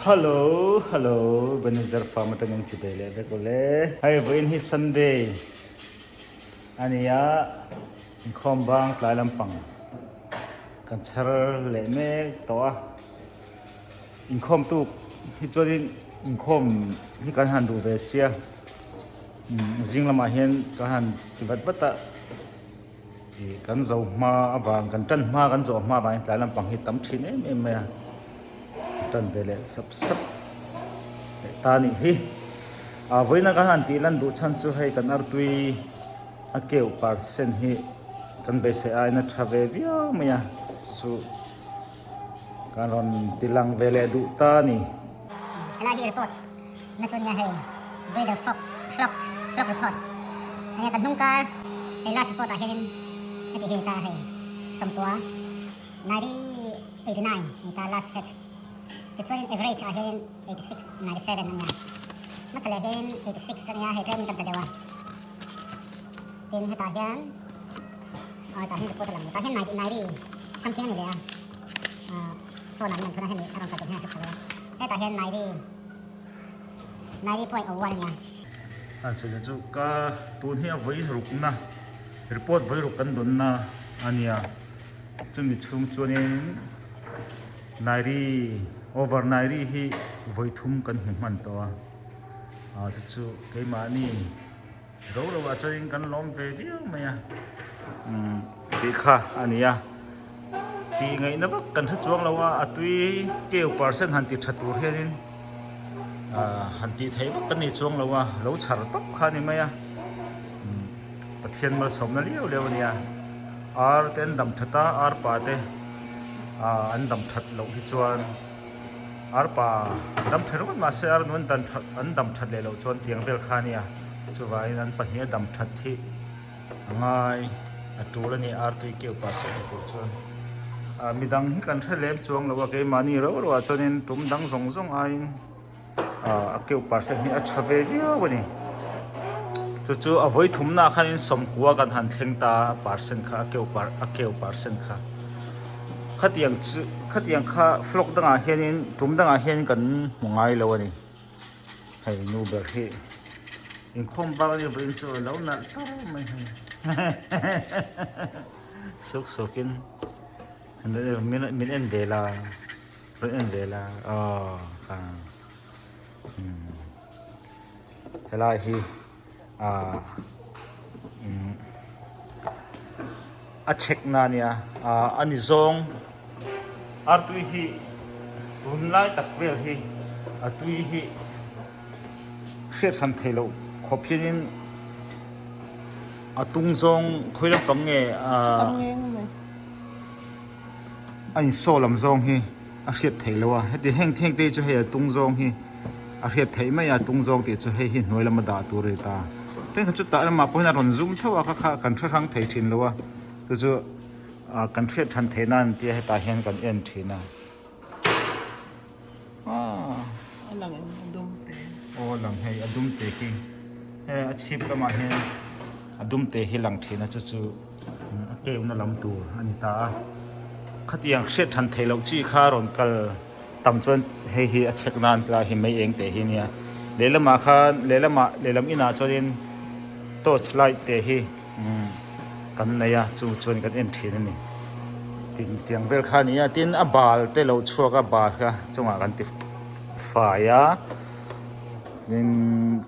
Hello hello Benezer farm atangin chibei leh vek ule. Hei vawiin hi Sunday ania inkhawm bang tlai lampang kan chhar leh mek tawh a. Inkhawm tuk hi chuanin inkhawm hi kan han duh ve sia zing lamah hian ka han ti vat vat a ih kan zo hma avang kan tan hma kan zawh hma avangin tlai lampang hi tam thin em em mai a tan ve leh sap sap leh ta a nih hi ah vawiina kan han tih lan duh chhan chu hei kan artui a keuh percent hi kan beisei aiin a tha ve viau mai a chu. Kan rawn ti lang ve leh duh ta a ni. Helai hi report na chu nia hei Breeder Flock Flock Flock Report ania kan hnung kar hei last report ah hianin heti hi ta hei sawmpua 90 89 ni ta last hatch tichuanin average ah hianin 86 97 ania hmasa leh hianin 86 ania hei tlemin kan ta deuh a tin hetah hian Aw tah hian report a lang lo. Tah hian Nairi something a ni ve a. Ahh phone ah min rawn thun a hemi a rawn kal tur hian a hre pha lo a. Hetah hian Nairi Nairi point oh one a nia. A chhun chu ka tun hi a vawi rukna report vawi ruk kan dawnna a nia. Chumi chhung chuanin Nairi over Nairi hi vawi thum kan hmu hman tawh a. Ahh chu chu keimahni. Ro lo ah chuanin kan lawm ve viau mai a umm tih kha a ni a tih ngaihna vak kan hre chuang lo a a tui keu percent han ti tha tur hianin ah han tih theih vak kan ni chuang lo a lo chhar tawp kha a ni mai a umm Pathian malsawmna liau liau a nia ar te an dam that a ar pa te ah an dam that loh hi chuan. Arpa dam tha ringawt mahse ar nu an dan that an dam that leh loh chuan tiang vel kha ania chuvangin an pahnih a dam that hi a ngai a tul a ni ar tui keu pah sawi ta tur chuan ah midang hi kan hre lem chuang lo a keimahni rauh rauh ah chuanin tum dang zawng zawng aiin ah a keu percent hi a tha ve viau a ni chu chu a vawi thumna ah khanin sawmkua kan han thleng ta a percent kha a keu par a keu percent kha khatiang chu khatiang kha flock dangah hianin tum dangah hianin kan hmu ngai lo a ni hei nu ber hi inkhawm bak a nih vawiin chu a lo nalh tar mai hei suk sukin min en ve la. Rawn en ve la aw ka umm helai hi ah umm a chhek na ania ah a ni zawng artui hi tunlai tak vel hi a tui hi hriatsan theih loh khawp hianin a tung zawng khawi lampang nge ah. A insaw lam zawng hi a hriat theih loh a heti heng theng te hi chu hei a tung zawng hi a hriat theih mai a tung zawng tih chu hei hi hnuai lama dah tur a ni ta thenkhat chu tah lamah pawh hian a rawn zum tho a kha kha kan hre hrang thei thin lo a chu chu ah kan hriat than theih nan tia hetah hian kan en thin a aaa A lang em a dum te aw a lang hei a dum te khi he a chhip lamah hian a dum te hi lang thin a chu chu a keuhna lam tur a ni ta a khatiang hriat than theih loh chi kha a rawn kal tam chuan hei hi a chhek nan tlai hi mei eng teh hi nia lehlamah khan lehlamah lehlam inah chuanin torch light te hi kan nei a chu chuan kan en thin a ni tin tiang vel kha a ni a tin a bal te lo chhuak a bal kha chungah kan ti fai a tin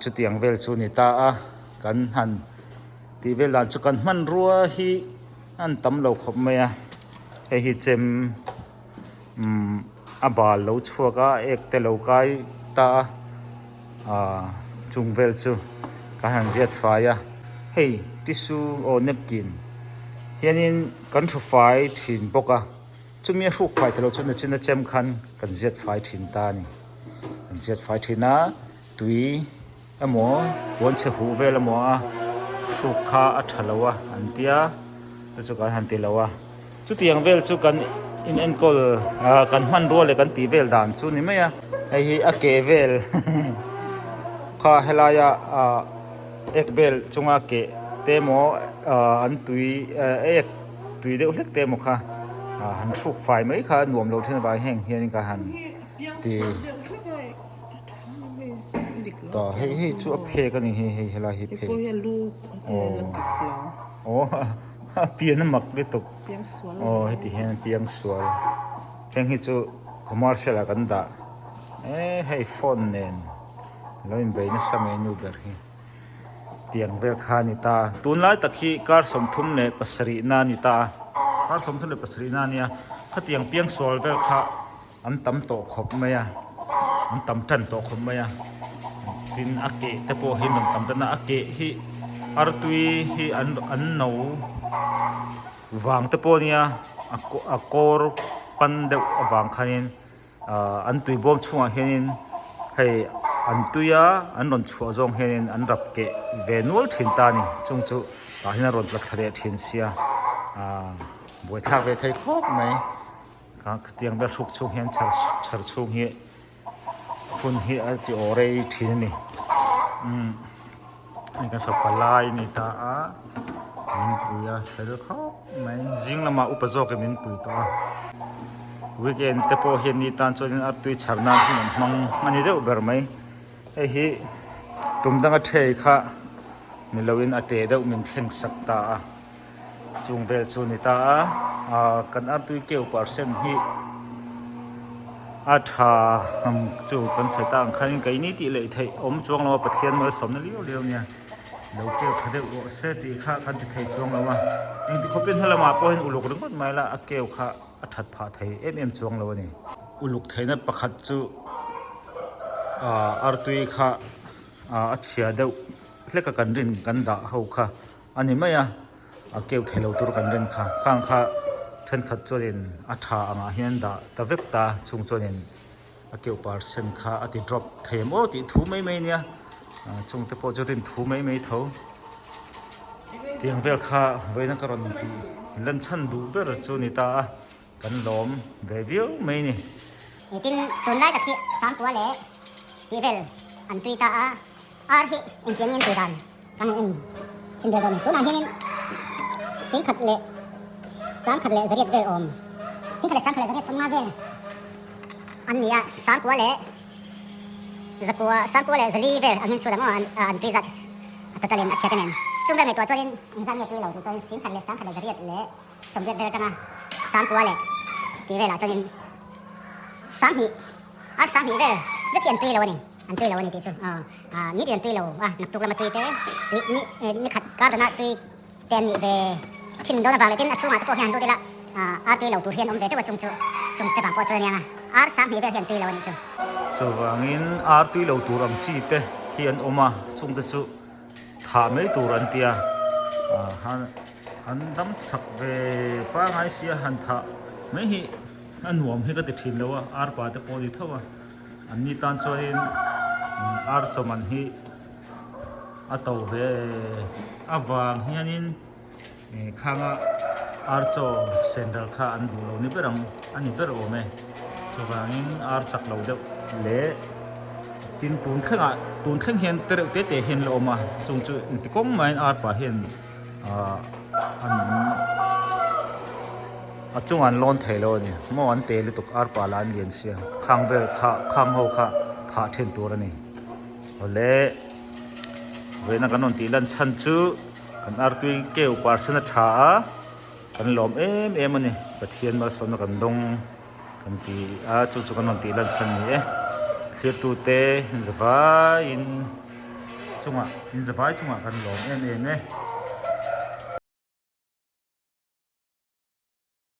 chutiang vel chu a ni ta a kan han tih vel dan chu kan hmanrua hi an tam lo khawp mai a hei hi chem umm a bal lo chhuak a ek te lo kai ta a ahh chung vel chu kan han ziat fai a hei tissue aw napkin hianin kan thu fai thin bawk a chumi a hruk fai ta lo chu nachin a chem khan kan ziat fai thin ta a ni kan ziat fai thin a tui. Emaw puan chhe huh vel emaw a hruk kha a tha lo a an tia chu chu kan han ti lo a chutiang vel chu kan in enkawl ah kan hmanrua leh kan tih vel dan chu ni mai a hei hi a ke vel kha helaia ah ek vel chunga keh te emaw ah an tui eh ek tui deuh hlek te emaw kha ah han hruk fai mai kha a nuam lo thin avang heng hian ka han. Ti ta hei hei chu a phek a ni hei hei helai hi phek aw a pian a mak lutuk aw heti hian a piang sual heng hi chu commercial ah kan dah eh hei phone nen lo inbei nasa mai nu ber hi. Tiang vel kha a ni ta. Tunlai tak hi kar 37 na a ni ta a. Kar 37 na a nia. Khatiang piangsual vel kha an tam tawh khawp mai a. An tam tan tawh khawp mai a. Tin a keh te pawh hi an rawn tam tan a. A keh hi artui hi an an no vang te pawh a nia. A kawr pan deuh avang khanin. Ahh an tui bawm chhungah hianin hei an tuia an rawn chhuah zawng hianin an rap keh ve nual thin ta a ni chung chu tah hian a rawn tla thla leh thin sia ahh buaithlak ve thei khawp mai khatiang vel hruk chhung hian chhar chhar chhung hi hun hi a ti aw rei thin a ni umm hei kan fapa lai a ni ta a min pui a fel khawp. Mai zing lamah upa zawkin min pui tawh a, weekend te pawh hian ni tan chuanin a tui chhar nan hun an hmang a ni deuh ber mai. Hei hi tum danga thei kha ni loin a te deuh min thleng sak ta a, chung vel chu ni ta a, ah kan artui keu percent hi a tha chu kan sawi ta ang khanin keini tih leh theih awm chuang lo a Pathian malsawmna liau liau nia. Lo keu tha deuh rawh se tih kha kan ti thei chuang lo a, engti khawpin helamah pawh hian uluk ringawt mai la a keu kha a that phah thei em em chuang lo a ni. Uluk theihna pakhat chu aah artui kha aah a chhia deuh hlek a kan rin kan dah ho kha a ni mai a, a keu thei lo tur kan rin kha khang kha thenkhat chuanin a tha angah hian dah ta vek ta chung chuanin. A keuh percent kha a ti drop thei em aw tih thu mai mai ania chung te pawh chu rin thu mai mai tho tiang vel kha vawiin ka rawn tih lan chhan duh ber chu ni ta a kan lawm ve viau mai a ni. Tin tunlai tak hi Sangkua leh tih vel an tui ta a, ar hi engtiang nge an tui dan ka han en chhin vel dawn a ni. Tunah hianin 10,000 leh 10,000 leh 800 vel awm, 10,000 leh 10,000 leh 850 vel an ni a, 9,000 leh 9,000, 9,000 leh 400 vel ang hian chhuat ang aw an tui zat a total in a chhiat em em. Chung vel ngaihtuah chuanin engzat nge tui lo tih chuanin 10,000 leh 10,000 leh 800 leh 80 vel atanga 9,000 leh tih velah chuanin 2,000 ar 2,000 vel zet hi an tui lo a ni. An tui lo a ni tih chu aw ni tin an tui lo a naktuk lama tui te ni ni khat kar dana tui te an nih ve thin dawn avang leh tin a chhungah te pawh hian han lut ila ar tui lo tur hi an awm ve deuh a chung chu chung te vang pawh chuan a nia ar 2,000 vel hi an tui lo a nih chu. Chuvangin ar tui lo tur ang chi te hi an awm a chung te chu thah mai tur an tia an dam chak ve pangai sia han thah mai hi a nuam hi ka ti thin lo a ar pa te pawh a ni tho a. An ni tan chuanin ar chawman hi a to ve avang hianin khanga ar chaw sen ral kha an duh lo ni ber ang a ni ber awm e. Chuvangin ar chak lo deuh leh tin tun thlengah tun thleng hian te reuh te te hian la awm a chung chu engti kawng maiin ar pah hian ahh an. A chungah an lawn thei lo a ni. Maw an te lutuk arpa lah an lian sia. Khang vel kha khang ho kha thah then tur a ni. Awle vawiina kan rawn tih lan chhan chu kan artui keu percent a tha a kan lawm em em a ni. Pathian malsawmna kan dawng kan ti a chu chu kan rawn tih lan chhan ni e. Thirtute in zavaiin chungah in zavai chungah kan lawm em em e.